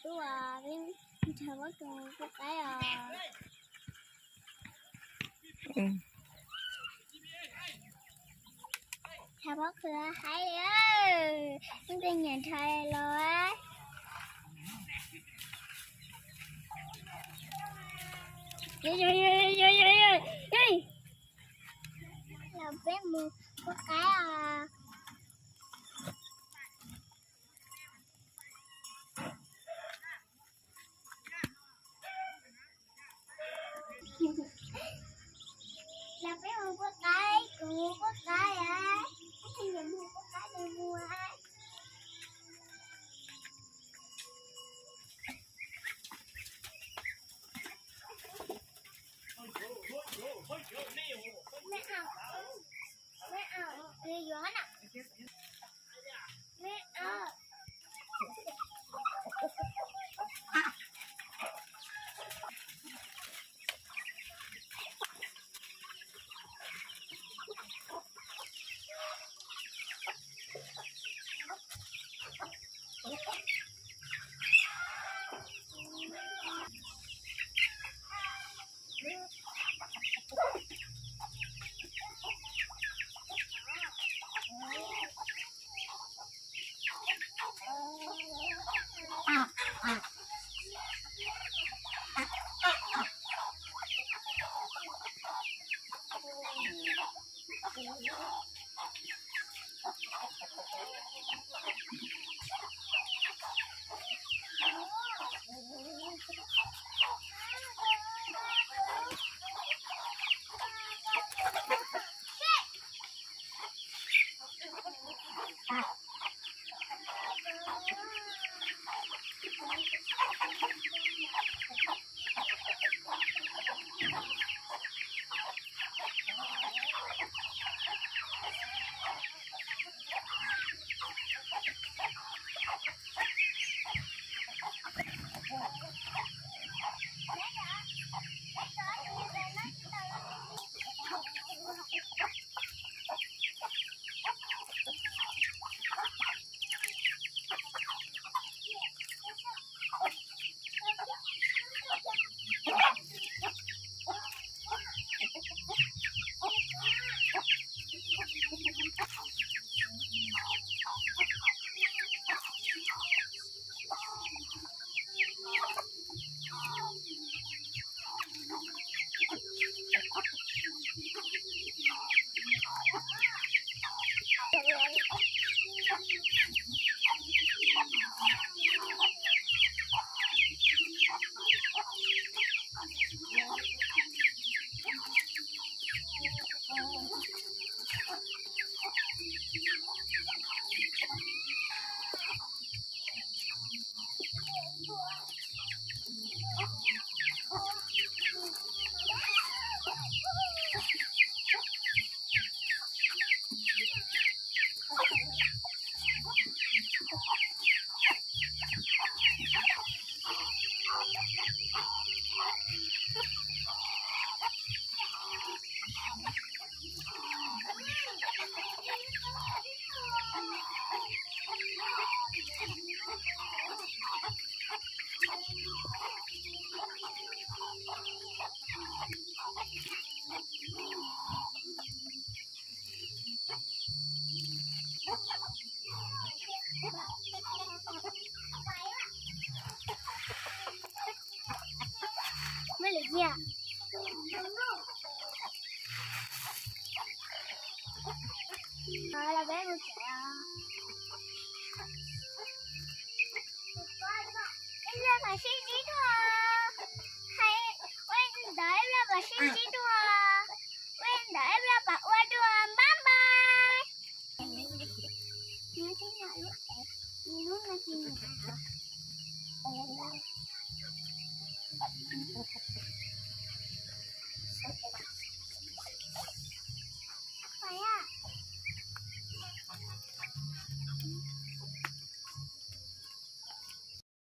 Tub, peb nrhav pob kws mus pub qaib os. Nrhav pob kws haib li, ib pliag nyiam nrhav los. Los peb mus pub qaib os. Los peb mus pub qaib, kuv mus pub qaib os. Ib pliag mus pub qaib los mus. Muab lwm cia. Los peb mus tsev os. Ib pliag mam sib ntsib dua. Hais ua li ntawd, ib pliag mam sib ntsib dua.